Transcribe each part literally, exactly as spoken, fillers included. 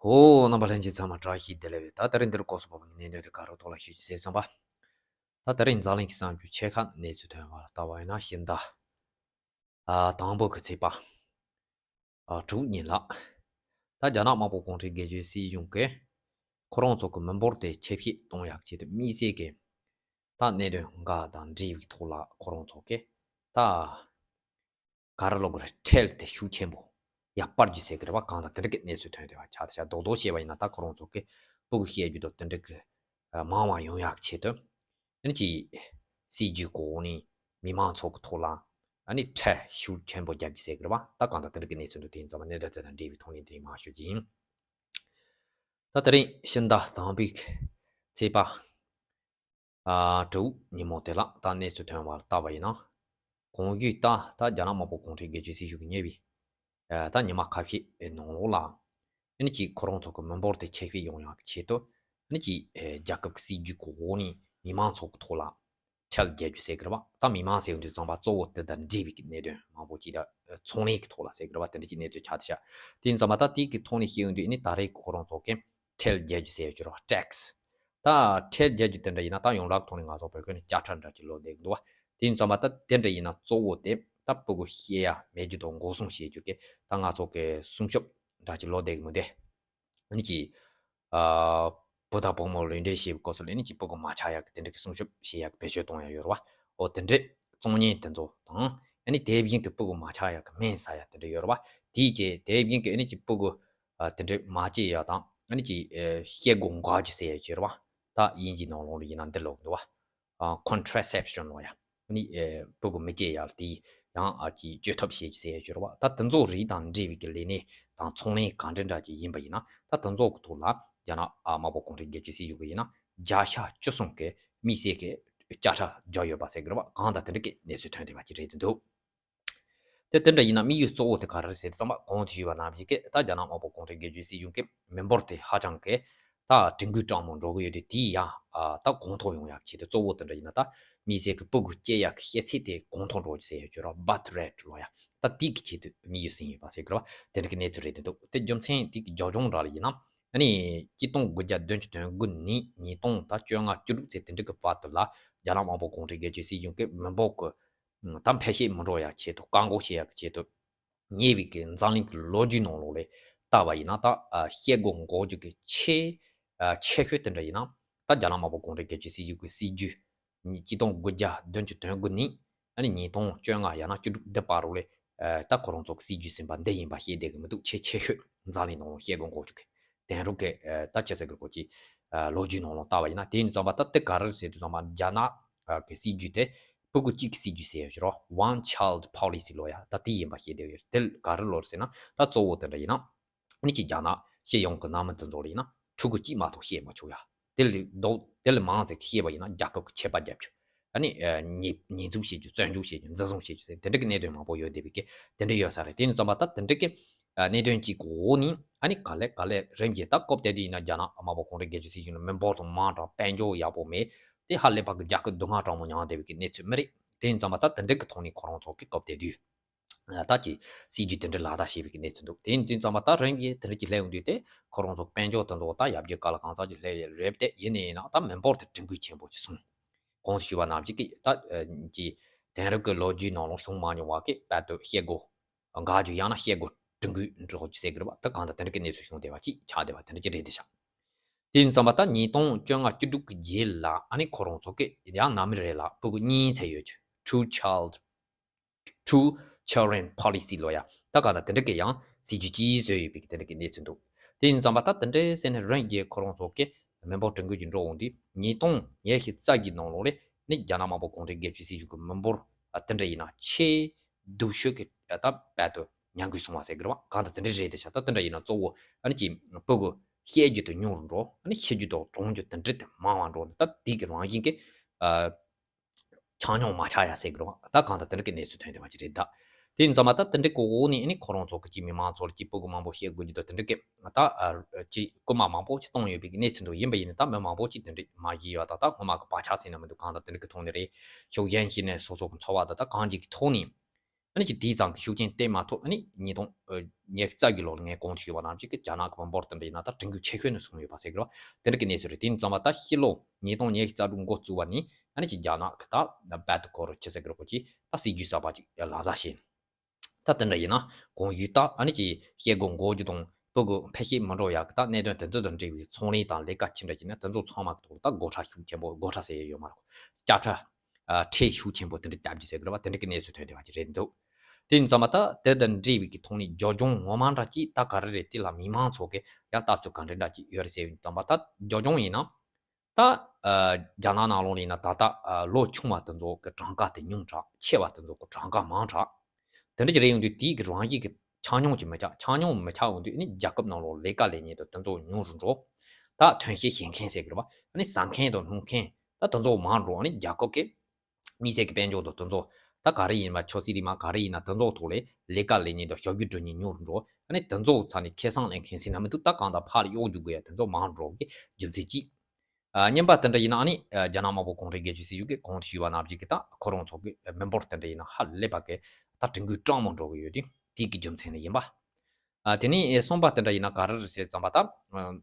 ཨོ། རྣམ་པ་ལྷན་རྒྱས་ཚང་མ་བཀྲ་ཤིས་བདེ་ལེགས། ད་དེ་རིང་འདིར་སྐོར་སོགས་པ་གནས་སྟངས་དེ་ག་རུ་ཐོག་ལ་ཞུ་རྒྱུ་བྱས་སོང་བ། ད་དེ་རིང་འཛམ་གླིང་གི་གསར་འགྱུར་ཆེ་ཁག་གནས་ཚུལ་ཐོན་པ་ལ་ལྟ་བ་ཡིན་ན། ཕྱི་ཟླ་ཨ་དང་པོ་གི་ཚེས་པ་ཨ་དྲུག་ཉིན་ལ། ད་རྒྱ་ནག་དམར་པོ་གུང་ཁྲན་སྒེར་གཅོད་སྲིད་གཞུང་གིས་ཁོ་རང་ཚོ་གི་མི་འབོར་དེ་ཆེ་བསྐྱེད་གཏོང་ཡག་ཆེད་དུ་དམིགས་བསལ་གྱི་ད་གནད་དོན་འགའ་དང་འབྲེལ་བའི་ཐོག་ལ་ཁོ་རང་ཚོ་གིས་ད་ག་རེ་ལབ་དགོས་རེད། ཁྲལ་དེ་ཤུགས་ཆེན་པོ་ཡར་སྤར་རྒྱུ་ཟེར་གི་རེད་བ། གང་ལྟར་དེ་འདྲ་གི་གནས་ཚུལ་ཐོན་བསྡད་པ། ཆ་ཚང་རྡོག་རྡོག་བཤད་པ་ཡིན་ན། ད་ཁོ་རང་ཚོ་གི་སྤུ་གུ་སྐྱེ་རྒྱུ་དང་དེ་འདྲ་གི་ཨ་མང་བ་ཡོང་ཡག་ཆེད་དུ། ཨ་ནི་ཅིག་སྲིད་ཇུས་གོ་ནས་མི་མང་ཚོ་གི་ཐོག་ལ་ཨ་ནི་ཁྲལ་ཤུགས་ཆེན་པོ་རྒྱག་རྒྱུ་ཟེར་གི་རེད་བ། ད་གང་ལྟར་དེ་འདྲ་གི་གནས་ཚུལ་འདུག་དེ་ཡིན་ཙང་མ་གནད་དོན་དེ་དང་འབྲེལ་བའི་ཐོག་ནས་འདི་ནས་མར་ཞུ་རྒྱུ་ཡིན། ད་དེ་རིང་ཕྱི་ཟླ་དང་པོའི་ཚེས་པ་ཨ་དྲུག་ཉིན་མོ་དེ་ལ་ད་གནས་ཚུལ་ཐོན་པར་བལྟས་པ་ཡིན་ན། གོང་ཞུས་ལྟར་ད་རྒྱ་ནག་དམར་པོ་གུང་ཁྲན་སྒེར་གཅོད་སྲིད་གཞུང་གིས་ཉེ་བའི་ཨ་ད་ཉི་མ་ཁ་ཤས་ནང་ལོགས་ལ་ཨ་ནི་ཅིག་ཁོ་རང་ཚོ་གི་མི་འབོར་དེ་ཆེ་བསྐྱེད་ཡོང་ཡག་གི་ཆེད་དུ། ཨ་ནི་ཅིག་ཨ་རྒྱལ་ཁབ་ཀྱི་སྲིད་ཇུས་གོ་ནས་མི་མང་ཚོ་གི་ཐོག་ལ་ཁྲལ་རྒྱག་རྒྱུ་ཟེར་གི་རེད་བ། ད་མི་མང་ཟེར་དུས་ཙམ་པ་གཙོ་བོ་དེ་དང་འབྲེལ་བའི་གནད་དོན་མང་པོ་ཅིག་ད་ཚོང་ལས་ཀྱི་ཐོག་ལ་ཟེར་གི་རེད་བ། དེ་འདྲ་ཅིག་གནས་ཚུལ་ཆགས་བསྡད་ཤག་དེ་ཡིན་ཙམ་པ་ད་དེ་གི་ཐོག་ནས་བཤད་ཡོང་དུས། ཨ་ནི་ད་རེས་ཁོ་རང་ཚོ་གི་ཁྲལ་རྒྱག་རྒྱུ་ཟེར་ཡོད་ཀྱི་རེད་བ། ཊེག་སི། ད་ཁྲལ་རྒྱག་རྒྱུ་དེ་འདྲ་ཡིན་ན། ད་ཡོངས་གྲགས་ཐོག་ནས་ང་ཚོ་བོད་སྐད་ནས་དཔྱ་ཁྲལ་འདྲ་ཅིག་ལབ་བསྡད་ཀྱི་འདུག་བ། དེ་ཡིན་ཙམ་པ་ད་དེ་འདྲ་ཡིན་ན་གཙོ་བོ་དེ་ད་སྤུ་གུ་སྐྱེ་ཡ་མེད་རྒྱུ་དང་འགོག་སྲུང་བྱེད་རྒྱུ་གི་ད་ང་ཚོ་གི་སྲུང་སྐྱོབ་འདྲ་ཅིག་ལབ་བསྡད་ཀྱི་མི་འདུག་ཨ་ནི་ཅིག་ཨ་བུ་དང་བུ་མོ་ལུས་འབྲེལ་བྱེད་པའི་སྐབས་སུ་ལ་ཨ་ནི་ཅིག་སྤུ་གུ་མ་ཆགས་ཡག་གི་དེ་འདྲ་གི་སྲུང་སྐྱོབ་བྱེད་ཡག་གི་བེད་སྤྱོད་གཏོང་ཡག་ཡོད་རེད་བ། འོ་དེ་འདྲའི་བཙོང་མཁན་དེ་ཚོ་དང་། ཨ་ནི་དེ་བཞིན་གྱི་སྤུ་གུ་མ་ཆགས་ཡག་གི་སྨན་ཟ་ཡག་དེ་འདྲ་ཡོད་རེད་བ། དེའི་རྗེས་དེ་བཞིན་གྱི་ཨ་ནི་ཅིག་སྤུ་གུ་ཨ་དེ་འདྲའི་མ་སྐྱེ་ཡག་དང་། ཨ་ནི་ཅིག་ཨ་སྐྱེ་སྒོ་འགག་རྒྱུ་ཟེར་ཡག་ཅིག་རེད་བ། ད་དབྱིན་ཇིའི་ནང་ལོགས་ལ་ཡིན་ན་འདི་ལབ་འདུག་བ། ཨ་ཀོན་ཊ་ར་སེབ་ཤན་ལབ་ཡ། ཨ་ནི་ཨེ་སྤུ་གུ་མི་སྐྱེ་ཡག་ལ་དེ་ཡང་ཨ་ཅིག་བཅོས་ཐབས་བྱེད་རྒྱུ་ཟེར་ཡག་ཅིག་རེད་བ། ད་དེ་ཚོ་རིགས་དང་འབྲེལ་བའི་གི་ལས་གནས་དང་ཚོང་ལས་གང་འདྲ་འདྲ་ཅིག་ཡིན་པ་ཡིན་ན། ད་དེ་ཚོ་གི་ཐོག་ལ་རྒྱ་ནག་ཨ་དམར་པོ་གུང་ཁྲན་སྒེར་གཅོད་སྲིད་གཞུང་གིས་ཡིན་ན་བརྒྱ་ཆ་བཅུ་གསུམ་གི་དམིགས་བསལ་གྱི་དཔྱ་ཁྲལ་རྒྱག་ཡོད་པ་ཟེར་གི་རེད་བ། གང་ལྟར་དེ་འདྲ་གི་གནས་ཚུལ་ཐོན་བསྡད་པ་ཅིག་རེད་འདུག་དེ་དེ་འདྲ་ཡིན་ན་དམིགས་ཡུལ་གཙོ་བོ་དེ་ག་རེ་རེད་ཟེར་དུས་ཙམ་པ། གོང་དུ་ཞུས་པ་ནང་བཞིན་གྱི་ད་རྒྱ་ནག་དམར་པོ་གུང་ཁྲན་སྒེར་གཅོད་སྲིད་གཞུང་གི་མི་འབོར་དེ་ཧ་ཅང་གི་ད་གྲུང་གུད་དྲག་མོ་འགྲོ་གི་ཡོད་དུས། དེ་ཡང་ཨ་ད་གོང་མཐོར་ཡོང་ཡག་ཆེད་དུ། གཙོ་བོ་དེ་འདྲ་ཡིན་ན་ད་དམིགས་བསལ་གྱི་སྤུ་གུ་སྐྱེ་ཡག་གི་ཤེས་ཚད་དེ་གོང་མཐོར་འགྲོ་རྒྱུ་ཟེར་ཡག་ཅིག་རེད་བ། བར་ཐི་རེ་ཊི་ལབ་ཡ། ད་དེ་གི་ཆེད་དུ་དམིགས་ཡུལ་ཟིན་ཡོད་པ་ཟེར་གི་རེད་བ། དེ་འདྲ་གི་གནས་ཚུལ་རེད་འདུག་དེ་རྒྱུ་མཚན་དེ་གི་རྒྱབ་ལྗོངས་འདྲ་ལ་ཡིན་ན། ཨ་ནི་ཆིག་སྟོང་དགུ་བརྒྱ་བདུན་ཅུ་དོན་དགུ་ནས་ཉིས་སྟོང་ད་བཅོ་ལྔ་བཅུ་དྲུག་ཚེས་དེ་འདྲ་གི་བར་དུ་ལ་རྒྱ་ནག་དམར་པོ་གུང་ཁྲན་སྒེར་གཅོད་སྲིད་གཞུང་གིས་མི་འབོར་གྱི་ད་འཕེལ་ཤེད་མི་འགྲོ་ཡ་ཆེད་དུ་བཀག་འགོག་བྱེད་ཡག་གི་ཆེད་དུ། ཉེ་བའི་གི་འཛམ་གླིང་གི་ལོ་རྒྱུས་ནང་ལོགས་ལ་ལྟ་བ་ཡིན་ན། ད་ཨ་སྐྱེ་སྒོ་འགོག་རྒྱུ་གི་ཆེས་ཨ་ཆེ་ཤོས་དེ་འདྲ་ཡིན་ན། ད་རྒྱ་ནག་དམར་པོ་གུང་ཁྲན་སྒེར་གཅོད་སྲིད་གཞུང་གི་སྲིད་ཇུས་ཆིག་སྟོང་དགུ་བརྒྱ་བདུན་ཅུ་དོན་དགུ་ནས་ཨ་ནི་ཉིས་སྟོང་བཅོ་ལྔ་ཡང་ན་བཅུ་དྲུག་འདི་བར་དུ་ལ་ཨ་ད་ཁོ་རང་ཚོ་གི་སྲིད་ཇུས་ཟིན་པ་འདི་ཡིན་པ་ཤེས་བསྡད་གི་མི་འདུག་ཆེས་ཆེ་ཤོས་འཛམ་གླིང་ནང་ལ་སྐྱེ་སྒོ་འགོག་རྒྱུ་གི་དེང་རབས་ཀྱི་ཨ་ད་ཆེ་ས་གི་གོ་ཅི་ཨ་ལོ་རྒྱུས་ནང་ལ་ལྟ་བ་ཡིན་ན། དེ་ཡིན་ཙམ་པ་ད་དེ་ག་རེ་ཟེར་དུས་ཙམ་པ། རྒྱ་ནག་གི་སྲིད་ཇུས་དེ་སྤུ་གུ་གཅིག་གི་སྲིད་ཇུས་ཟེར་ཡོད་ཀྱི་རེད་བ། One Child Policy ལབ་ཡ། ད་དེ་ཡིན་པ་ཤེས་བསྡད་ཡོད། དེ་ག་རེ་ལབ་རེད་ཟེར་ན། ད་གཙོ་བོ་དེ་འདྲ་ཡིན་ན། ཨ་ནི་ཅིག་རྒྱ་ནག་སྤྱི་ཡོངས་ཀྱི་ནང་མི་དེ་ཚོ་ལ་ཡིན་ན་ཕྲུ་གུ་གཅིག་མ་གཏོགས་སྐྱེ་མ་ཆོག་ཡ། དེ་ལས་ལྡོག་དེ་ལས་མང་ཙམ་ཞིག་སྐྱེས་པ་ཡིན་ན་རྒྱལ་ཁབ་ཀྱིས་ཆད་པ་བརྒྱབ་ཆོག་ཨ་ནི་ཨ་ཉེས་ཉེས་འཛུགས་བྱེད་རྒྱུ། བཙོན་འཇུག་བྱེད་རྒྱུ། འཛིན་བཟུང་བྱེད་རྒྱུ་ཟེར། དེ་འདྲ་གི་གནད་དོན་མང་པོ་ཡོད་བསྡད་པའི་གི་དེ་འདྲ་ཡོད་ས་རེད། དེ་ཡིན་ཙམ་པ་ད་དེ་འདྲ་གི་ཨ་གནད་དོན་གྱི་འོག་ནས་ཨ་ནི་ག་ལེ་ག་ལེ་རིམ་གྱིས། ད་སྐབས་དེ་དུས་ཡིན་ན་རྒྱ་ནག་དམར་པོ་གུང་ཁྲན་སྒེར་གཅོད་སྲིད་གཞུང་ལ་མི་འབོར་དང་མང་དྲགས། དཔལ་འབྱོར་ཡག་པོ་མེད། དེ་ཧ་ལས་པ་གི་རྒྱལ་ཁབ་སྡུག་བསྔལ་དྲག་མོ་མྱངས་བསྡད་པའི་གི་གནས་ཚུལ་མི་རེད། དེ་ཡིན་ཙམ་པ་ད་དེ་འདྲ་གི་ཐོག་ནས་ཁོ་རང་ཚོ་གི་སྐབས་དེ་དུས། ད་ཀྱི་སྲིད་ཇུས་དེ་འདྲ་ལག་བསྟར་བྱས་པའི་གནས་ཚུལ་འདུག་དེ་ཡིན་དུས་ཙམ་པ་ད་རིམ་གྱིས་དེ་འདྲ་ཅིག་སླེབས་ཡོང་དུས། དེ་ཁོ་རང་ཚོ་དཔལ་འབྱོར་དེ་ཚོ་ད་ཡར་རྒྱས་ག་ལ་གང་ཙམ་ཅིག་སླེབས་ཡོད་རེད། དེ་ཡིན་ནའི་ཡིན་ན་ད་མི་འབོར་དེ་གྲུང་གུད་ཆེན་པོ་ཅིག་སོང་། གོང་དུ་ཞུས་པ་ནང་བཞིན་གྱི་ད་ཀྱི་དེང་རབས་ཀྱི་ལོ་རྒྱུས་ནང་ལ་བྱུང་མ་མྱོང་བ་གི་བར་དུ་སྐྱེ་སྒོ་འགག་རྒྱུ། ཡང་ན་སྐྱེ་སྒོ་གྲུང་གུད་འགྲོ་རྒྱུ་ཟེར་གི་རེད་བ། ད་གང་ལྟར་དེ་འདྲ་གི་གནས་ཚུལ་བྱུང་བསྡད་པ་ཅིག་ཆགས་བསྡད་པ་དེ་འདྲ་ཅིག་རེད་དེ་ཤག་དེ་ཡིན་ཙམ་པ་ད་ཉིས་སྟོང་བཅོ་ལྔ་བཅུ་དྲུག་གི་རྗེས་ལ་ཨ་ནི་ཁོ་རང་ཚོ་གི་ཡང་ནང་མི་རེ་ལ་སྤུ་གུ་གཉིས་ཚད་ཡོད་ཀྱི་Two Child Two Children Policy ལབ་ཡ། ད་ག་ད་དེ་འདྲ་གི་ཡང་སྲིད་ཇུས་ཅིག་བཟོས་ཡོད་པའི་དེ་འདྲ་གི་གནས་ཚུལ་འདུག་དེ་ཡིན་ཙམ་པ་ད་དེ་འདྲ་ཟེར་ནས་རིམ་གྱིས་ཁོ་རང་ཚོ་གི་མི་འབོར་གྲུང་གུད་ཅིག་འགྲོ་འོང་དུས། ཉིས་སྟོང་ཉི་ཤུ་རྩ་གི་ནང་ལོགས་ལ་ནི་རྒྱ་ནག་དམར་པོ་གུང་ཁྲན་སྒེར་གཅོད་སྲིད་གཞུང་གི་མི་འབོར་ཨ་དེ་འདྲ་ཡིན་ན་ཆེས་སྡུག་ཤོས་ཀྱི་ཨ་ད་བར་དུ་ཉམས་རྒུད་སོང་བ་ཟེར་གི་རེད་བ། གང་ལྟར་དེ་འདྲ་རེད་དེ་ཤག་ད་དེ་འདྲ་ཡིན་ན་གཙོ་བོ་ཨ་ནི་ཀྱི་སྤུ་གུ་སྐྱེ་རྒྱུ་དེ་ཉུང་རུ་འགྲོ། ཨ་ནི་ཤི་རྒྱུ་དང་གྲོངས་རྒྱུ་དེ་འདྲ་དེ་མང་བ་འགྲོ་ནས། ད་དེ་གི་རང་བཞིན་གྱི་ཨ་ཆ་སྙོམས་མ་ཆགས་ཡ་ཟེར་གི་རེད་བ། ད་གང་ལྟར་དེ་འདྲ་གི་གནས་ཚུལ་ཐོན་བསྡད་པ་ཅིག་རེད་ད། དེ་ཡིན་ཙམ་པ་ད་དེ་འདྲ་གི་འོག་ནས་ཨ་ནི་ཁོ་རང་ཚོ་གི་ཅིག་མི་མང་ཚོ་ལ་ཅིག་སྤུ་གུ་མང་པོ་སྐྱེ་དགོས་རྒྱུ་དང་དེ་འདྲ་གི་ད་ཨ་ཅིག་སྐུལ་མ་མང་པོ་ཅིག་གཏོང་ཡོད་པའི་གནས་ཚུལ་འདུག་ཡིན་པ་ཡིན་ན་ད་མི་མང་པོ་ཅིག་དེ་འདྲ་མ་བྱས་ཡོད་ད། ད་སྔོན་མ་གི་བག་ཆགས་ཟེར་ན་མི་འདུག་གང་ལྟར་དེ་འདྲ་གི་ཐོག་ནས་རེད། ཤུགས་རྐྱེན་བྱས་ནས་སོ་སོ་གི་འཚོ་བ་ད་ད་གང་ཅིག་གི་ཐོག་ནས་ ཨ་ནི་ཅིག་དེའི་ཙམ་གྱི་ཤུགས་རྐྱེན་སྟེར་མ་ཐུབ། ཨ་ནི་ཉིས་སྟོང་ཉི་ཤུ་རྩ་བཞི་ལོར་ངས་གོང་དུ་ཞུས་པ་ནང་བཞིན་གྱི་རྒྱ་ནག་གི་མི་འབོར་དེ་འདྲ་ཡིན་ན་ད་གྲངས་ཀ་ཆེ་ཤོས་ནས་སོང་ཡོད་པ་ཟེར་གི་རེད་བ། དེ་འདྲ་གི་གནས་ཚུལ་རེད། དེ་ཡིན་ཙང་མ་ད་ཕྱི་ལོ་ཉིས་སྟོང་ཉི་ཤུ་རྩ་དྲུག་འགོ་བཙུགས་པ་ནས་ཨ་ནི་ཅིག་རྒྱ་ནག་གི་ད་བལ་དུ་ཁོ་རུ་ཆི་ཟེར་གི་རེད་གོ་ཅིག་ད་སྲིད་ཇུས་གསར་པ་ཅིག་ལག་བསྟར་བྱས། ད་དེ་འདྲ་ཡིན་ན་གོང་ཞུས་ལྟར་ཨ་ནི་ཅིག་བྱེད་སྒོ་འགོ་རྒྱུ་དང་སྤུ་གུ་འཕེལ་ཤེས་མི་འགྲོ་ཡག་གི་ད་གནད་དོན་དེ་ཚོ་དང་འབྲེལ་བའི་ཚོང་ལས་དང་ལས་ཀ་ཅི་འདྲ་བྱས་ན་དེ་ཚོ་ཚང་མ་གི་ཐོག་ལ་ད་སྒོ་ཁྲལ་ཤུགས་ཆེན་པོ། སྒོ་ཁྲལ་ཟེར་ཡས་ཡོད་མ་རེད། སྐྱབས་ཁྲལ། ཨ། ཁྲལ་ཤུགས་ཆེན་པོ་དེ་འདྲ་བཏབ་རྒྱུ་ཟེར་གི་རེད་བ། དེ་འདྲ་གི་གནས་ཚུལ་ཐོན་བསྡད་པ་ཅིག་རེད་འདུག་དེ་ཡིན་ཙང་མ་ད་དེ་དང་འབྲེལ་བའི་གི་ཐོག་ནས་རྒྱབ་ལྗོངས་ངོ་མ་འདྲ་ཅིག་ད་ག་རེ་རེད། དེ་ལ་མི་མང་ཚོ་གི་ཡང་ལྟ་ཚུལ་ག་འདྲ་འདྲ་ཅིག་ཡོད་རེད་ཟེར་ཡོང་དུས་ཙམ་པ་ད་རྒྱབ་ལྗོངས་ཡིན་ན། ད། ཨ། རྒྱ་ནག་ནང་ལོགས་ལ་ཡིན་ན་ད་ལྟ། ཨ། ལོ་ཆུང་བ་དེ་ཚོ་གི་གྲངས་ཀ་དེ་ཉུང་དྲགས། ཆེ་བ་དེ་ཚོ་གི་གྲངས་ཀ་མང་དྲགས། དེ་འདྲ་ཅིག་རེད་ཡོང་དུས་དེའི་གི་རང་བཞིན་གི་ཆ་སྙོམས་ཅིག་མི་ཆགས། ཆ་སྙོམས་མི་ཆགས་ཡོང་དུས་ཨ་ནི་རྒྱལ་ཁབ་ནང་ལོགས་ལས་ཀ་ལས་མཁན་དང་དེ་ཚོ་ཉུང་རུ་འགྲོ། ད་ཐོན་སྐྱེད་བྱེད་མཁན་ཟེར་གི་རེད་བ། ཨ་ནི་ཟ་མཁན་དང་འཐུང་མཁན་ད་དེ་ཚོ་མང་རུ་འགྲོ། ཨ་ནི་རྒྱལ་ཁབ་ཀྱི་མི་སེར་གྱི་དཔལ་འབྱོར་དང་དེ་ཚོ་ད་ག་རེ་ཡིན་པ། ཆབ་སྲིད་རིག་མ་ག་རེ་ཡིན་ན་དེ་ཚོ་ཐོག་ལས་ལས་ཀ་ལས་མཁན་དང་ཞབས་ཞུ་སྒྲུབ་མཁན་ཉུང་རུ་འགྲོ། ཨ་ནི་དེ་ཚོ་ཚ་ནས་ཁེ་བཟང་ལེན་མཁན་ཟེར་ན་མི་འདུག་ད་གང་ལྟར་ཕར་གཡོག་རྒྱུག་དགོས་ཡ་དེ་ཚོ་མང་རུ་འགྲོ་གི་རྒྱུ་མཚན་གཅིག་ཨ། གཉིས་པ་དེ་འདྲ་ཡིན་ན་ཨ་ནི་རྒྱ་ནག་དམར་པོ་གུང་ཁྲན་སྒེར་གཅོད་སྲིད་གཞུང་གིས་གོང་དུ་ཞུས་པ་ནང་བཞིན་གྱི་ད་ཁོ་རང་ཚོ་གི་མི་འབོར་དེ་འདྲ་ཡིན་ན་ཧ་ལས་པ་གི་ད་གྲངས་ཀ་གྲངས་མང་འགྲོ་གི་ཡོད་དུས་དེའི་གི་རྒྱུ་མཚན་ནི་ཡིན་པ། ཨ། དེ་ནས་གསུམ་པ་དེ་འདྲ་ཡིན་ན་ག་རེ་རེད་ཟེར་ཙམ་པ་ད། ཨ།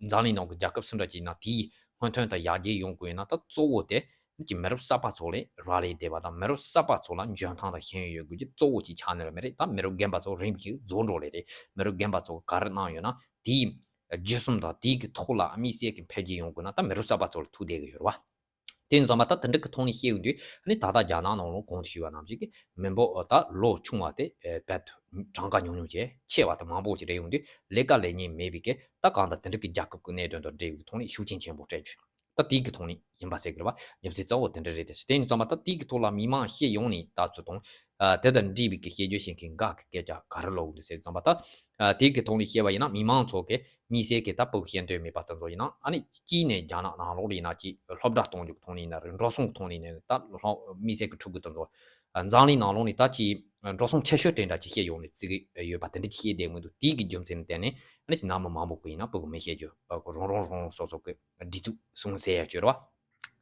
འཛམ་གླིང་ནང་གི་རྒྱལ་ཁབ་སུ་འདྲ་ཅིག་ཡིན་ན་དེའི་སྔོན་ཐོན་དང་ཡར་རྒྱས་ཡོང་དགོས་ཡིན་ན་ད་གཙོ་བོ་དེ་ཀྱི་མི་རབས་གསར་པ་ཚོ་ལ་རག་ལས་བསྡད་པ་དང་། མི་རབས་གསར་པ་ཚོ་ལ་འཇོན་ཐང་དང་ཤེས་ཡོན་ཡོད་དགོས་ཀྱི་གཙོ་བོ་ཅིག་ཆགས་ནི་རེད་མ་རེད། ད་མི་རབས་རྒན་པ་ཚོ་རིམ་གྱིས་རྫོགས་འགྲོ་ལེ་རེད། མི་རབས་རྒན་པ་ཚོ་ག་རེ་གནང་ཡོད་ན་དེའི་བརྒྱུད་གསུམ་དང་དེའི་གི་ཐོག་ལ་དམིགས་བསལ་གྱི་འཕེལ་རྒྱས་ཡོང་དགོས་ན་ད་མི་རབས་གསར་པ་ཚོ་ལ་ཐུག་བསྡད་གི་ཡོད་རེད་བ། དེ་ཡིན་ཙང་མ་ད་དེ་འདྲ་གི་ཐོག་ནས་བཤད་ཡོང་དུས་ཨ་ནི་ད་ལྟ་རྒྱ་ནག་ནང་ལོགས་གོང་དུ་ཞུས་པ་ནང་བཞིན་གྱི་མི་འབོར་ད་ལོ་ཆུང་བ་དེ་བལ་དུ་གྲངས་ཀ་ཉུང་ཉུང་བྱས། ཆེ་བ་དེ་མང་པོ་ཅིག་རེད་ཡོང་དུས་ལས་ཀ་ལས་མཁན་མེད་པའི་གི་ད་གང་ལྟར་དེ་འདྲ་གི་རྒྱལ་ཁབ་ཀྱི་གནད་དོན་དང་འབྲེལ་བའི་ཐོག་ནས་ཤུགས་རྐྱེན་ཆེན་པོ་སྤྲད་རྒྱུ། ད་དེའི་གི་ཐོག་ནས་ཡིན་པ་ཟེར་གི་རེད་བ། རྒྱུ་མཚན་གཙོ་བོ་དེ་འདྲ་རེད་དེ། དེ་ཡིན་ཙང་མ་ད་དེའི་གི་ཐོག་ལ་མི་མང་ཤེས་ཡོང་ནས་ལྟ་ཚུལ་དང་། ཨ། དེ་དང་འབྲེལ་བའི་གི་དཔྱད་བརྗོད་བྱེད་མཁན་འགའ་གི་སྐད་ཆ་ག་རེ་ལབ་ཡོང་འདུག་ཟེར་ཙམ་པ་ད། ཨ། དེའི་གི་ཐོག་ནས་བཤད་པ་ཡིན་ན་མི་མང་ཚོ་གི་དམིགས་བསལ་གི་ད་སྤུ་གུ་ཤེས་འདོད་མེད་པ་དེ་ཚོ་ཡིན་ན་ཨ་ནི་གཅིག་ནས་རྒྱ་ནག་ནང་ལོགས་ལ་ཡིན་ན་ཅིག་སློབ་གྲྭ་གཏོང་རྒྱུ་གི་ཐོག་ནས་ཡིན་ན་རེད། འགྲོ་སོང་གི་ཐོག་ནས་ཡིན་ན་རེད། ད་སློབ་དམིགས་བསལ་གི་ཕྲུ་གུ་དེ་ཚོ། ཨ། འཛམ་གླིང་ནང་ལོགས་ནས་ད་ཅིག་འགྲོ་སོང་ཆེ་ཤོས་དེ་འདྲ་ཅིག་བཤད་ཡོང་ནས་བརྩི་གི་ཡོད་པ་དེ་འདྲ་ཅིག་བཤད་བསྡད་མི་འདུག་དེའི་གི་རྒྱུ་མཚན་ནི་བརྟེན་ནས་ཨ་ནི་ཅིག་ནང་མི་མང་པོ་གི་ཡིན་ན་སྤུ་གུ་མི་ཤེས་རྒྱུ། ཨ། རང་རང་རང་རང་སོ་སོ་གི་སྒྲིག་འཛུགས་སྲུང་ཟེར་ཡ་ཅིག་ཡོད་རེད་བ།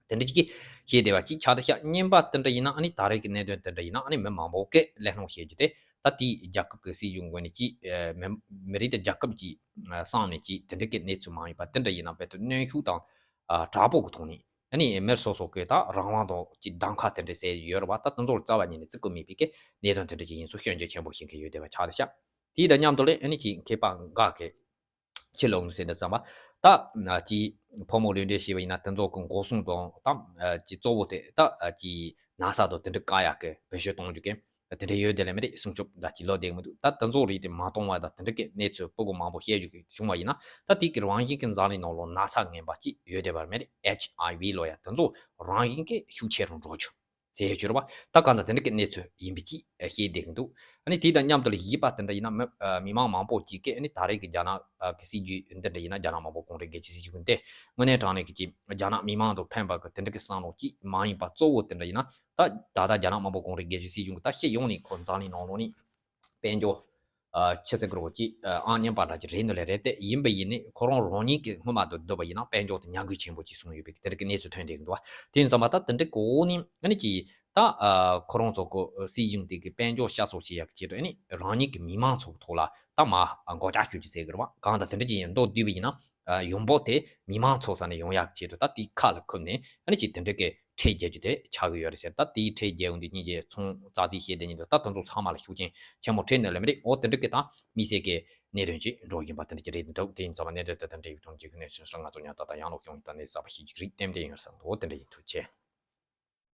དེ་འདྲ་ཅིག་གིས་བཤད་བསྡད་པ་གཅིག་ཆགས་བསྡད་ཤག་གཉིས་པ་དེ་འདྲ་ཡིན་ན་ཨ་ནི་ད་རེས་ཀྱི་གནད་དོན་དེ་འདྲ་ཡིན་ན་ཨ་ནི་མི་མང་པོ་གིས་གླེང་སློང་བྱེད་རྒྱུ་དེ་ད་དེའི་རྒྱལ་ཁབ་ཀྱི་སྲིད་གཞུང་ངོས་ནས་ཅིག་ཨ། མི་མི་རིགས་དང་རྒྱལ་ཁབ་ཀྱི་ཨ། གསང་ནས་ཅིག་དེ་འདྲ་གི་གནས་ཚུལ་མང་ཡོད་པ་དེ་འདྲ་ཡིན་ན་བོད་དུ་གནོན་ཤུགས་དང་། ཨ། དྲག་པོ་གི་ཐོག་ནས་ཨ་ནི་མི་སོ་སོ་གི་ད་རང་དབང་དང་ཅིག་གདམ་ཁ་དེ་འདྲ་ཟེར་ཡོད་རེད་བ། ད་དེ་ཚོར་རྩ་བ་ཉིད་ནས་བརྩི་བཀུར་མེད་པའི་གི་གནད་དོན་དེ་འདྲ་ཅིག་ཡིན་ཚུལ་སྐྱོན་བརྗོད་ཆེན་པོ་བྱེད་མཁན་ཡོད་བསྡད་པ་ཆགས་བསྡད་ཤག་དེའི་དང་མཉམ་དུ་ལས་ཨ་ནི་ཅིག་མཁས་པ་འགའ་གིས་ཕྱི་ལོགས་ནས་ཟེར་འདི་ཙམ་པ། ད་ཅིག་ཕོ་མོ་གླེང་སྟེགས་བྱས་པ་ཡིན་ན་དེ་ཚོ་གི་འགོག་སྲུང་དང་། ད་ཅིག་གཙོ་བོ་དེ་ད་ཅིག་ན་ཚ་དང་དེ་འདྲ་བཀག་ཡག་གི་བེད་སྤྱོད་གཏོང་རྒྱུ་གི་དེ་འདྲ་ཡོད་དེ་ལས་མི་རེད། སྲུང་སྐྱོབ་འདྲ་ཅིག་ལོ་བསྡད་མི་འདུག་ད་དེ་ཚོ་རིགས་དེ་མ་གཏོང་བ་དང་དེ་འདྲ་གི་གནས་ཚུལ་སྤུ་གུ་མང་པོ་བཤད་རྒྱུ་གི་བྱུང་བ་ཡིན་ན་ད་དེ་གི་རང་བཞིན་གི་འཛམ་གླིང་ནང་ལོགས་ན་ཚ་ངན་པ་ཅིག་ཡོད་བསྡད་པ་མི་རེད། ཨེཆ་ཨའི་ཝི་ལབ་ཡ་དེ་ཚོ་རང་བཞིན་གི་ཤུགས་ཆེ་རུ་འགྲོ་རྒྱུ་ཟེར་ཡོད་ཅོར་བ། ད་གང་ལྟར་དེ་འདྲ་གི་གནས་ཚུལ་ཡིན་པའི་ཅིག་བཤད་བསྡད་ཀྱི་འདུག་ཨ་ནི་དེ་དང་མཉམ་དུ་ལ་བཞི་པ་དེ་འདྲ་ཡིན་ན་མི་མི་མང་མང་པོ་ཅིག་གིས་ཨ་ནི་ད་རེས་ཀྱི་རྒྱ་ནག་གི་སྲིད་ཇུས་འདི་འདྲ་ཡིན་ན། རྒྱ་ནག་དམར་པོ་གུང་ཁྲན་སྒེར་གྱི་སྲིད་ཇུས་འདི་དངོས་གནས་དྲང་གནས་ཀྱི་ཅིག་རྒྱ་ནག་མི་མང་དུ་ཕན་པ་གི་དེ་འདྲ་གི་བསམ་བློ་ཅིག་མ་ཡིན་པ་གཙོ་བོ་དེ་འདྲ་ཡིན་ན། ད་ད་ལྟ་རྒྱ་ནག་དམར་པོ་གུང་ཁྲན་སྒེར་གྱི་སྲིད་གཞུང་གི་ད་སྤྱི་ཡོངས་ནས་ཁོ་འཛམ་གླིང་ནང་ལོགས་ནས་དཔལ་འབྱོར་ཨ་ཆི་ཟེར་དགོས་རེད་ཅིག་ཨ་ཨང་སྙམ་པ་འདྲ་ཅིག་རེད་འདུག་ལེ་རེད་དེ། ཡིན་པ་ཡིན་ནི་ཁོ་རང་རང་ཉིད་ཀྱི་སྔོན་མ་དུ་བསྡུར་བ་ཡིན་ན་དཔལ་འབྱོར་དེ་ཉམས་རྒུད་ཆེན་པོ་ཅིག་སོང་ཡོད་པའི་དེ་འདྲ་གི་གནས་ཚུལ་ཐོན་བསྡད་ཀྱི་འདུག་བ། དེ་ཡིན་ཙང་མ་ད་དེ་འདྲ་གི་འོག་ནས་ཨ་ནི་ཅིག་ད་ཨ་ཁོ་རང་ཚོ་གི་སྲིད་གཞུང་དེ་གི་དཔལ་འབྱོར་བཤའ་གསོ་བྱེད་ཡག་གི་ཆེད་དུ་ཨ་ནི་རང་ཉིད་ཀྱི་མི་མང་ཚོ་གི་ཐོག་ལ་ད་མ་སྒོ་ལྕགས་གཞུ་རྒྱུ་ཟེར་གི་རེད་བ། གང་ལྟར་དེ་འདྲ་ཅིག་ཡིན་མདོག་བསྡུས་པ་ཡིན་ན། ཨ་ཡོང་འབབ་དེ་མི་མང་ཚོ་ས་ནས་ཡོང་ཡག་ཆེད་དུ་ད་དེའི་ཁ་ལ་ཁུར་ནས་ཨ་ནི་ཅིག་དེ་འདྲ་གི་ཁྲལ་རྒྱག་རྒྱུ་དེ་ཆགས་ཀྱི་ཡོད་རེད་ཟེར། ད་དེའི་ཁྲལ་རྒྱག་ཡོང་དུས་སྙིང་རྗེ་ཚོང་ཙག་ཙིག་བཤད་བསྡད་མཁན་དེ་ད་དེ་ཚོ་ཚང་མ་ལ་ཤུགས་རྐྱེན་ཆེན་པོ་འཕྲད་ནི་ལ་མི་རེད། འོ་དེ་འདྲ་གི་ད་དམིགས་བསལ་གྱི་གནད་དོན་ཅིག་འགྲོ་བཞིན་པ་དེ་འདྲ་ཅིག་རེད་འདུག་དེ་ཡིན་ཙང་མ་གནད་དོན་དེ་དང་འབྲེལ་བའི་ཐོག་མཁྱེན་གི་གནས་ཚུལ་སོགས་ང་ཚོ་ཉར་ཐག་དང་ཡང་ལོག་བྱུང་ཡིན་ད་ནས་གསར་པ་ཞིག་ཅིག་རིགས་ཏན་ཏན་ཡོད་བསམ་འདུག་འོ་དེ་འདྲ་ཡིན། ཐུགས་རྗེ་ཆེ།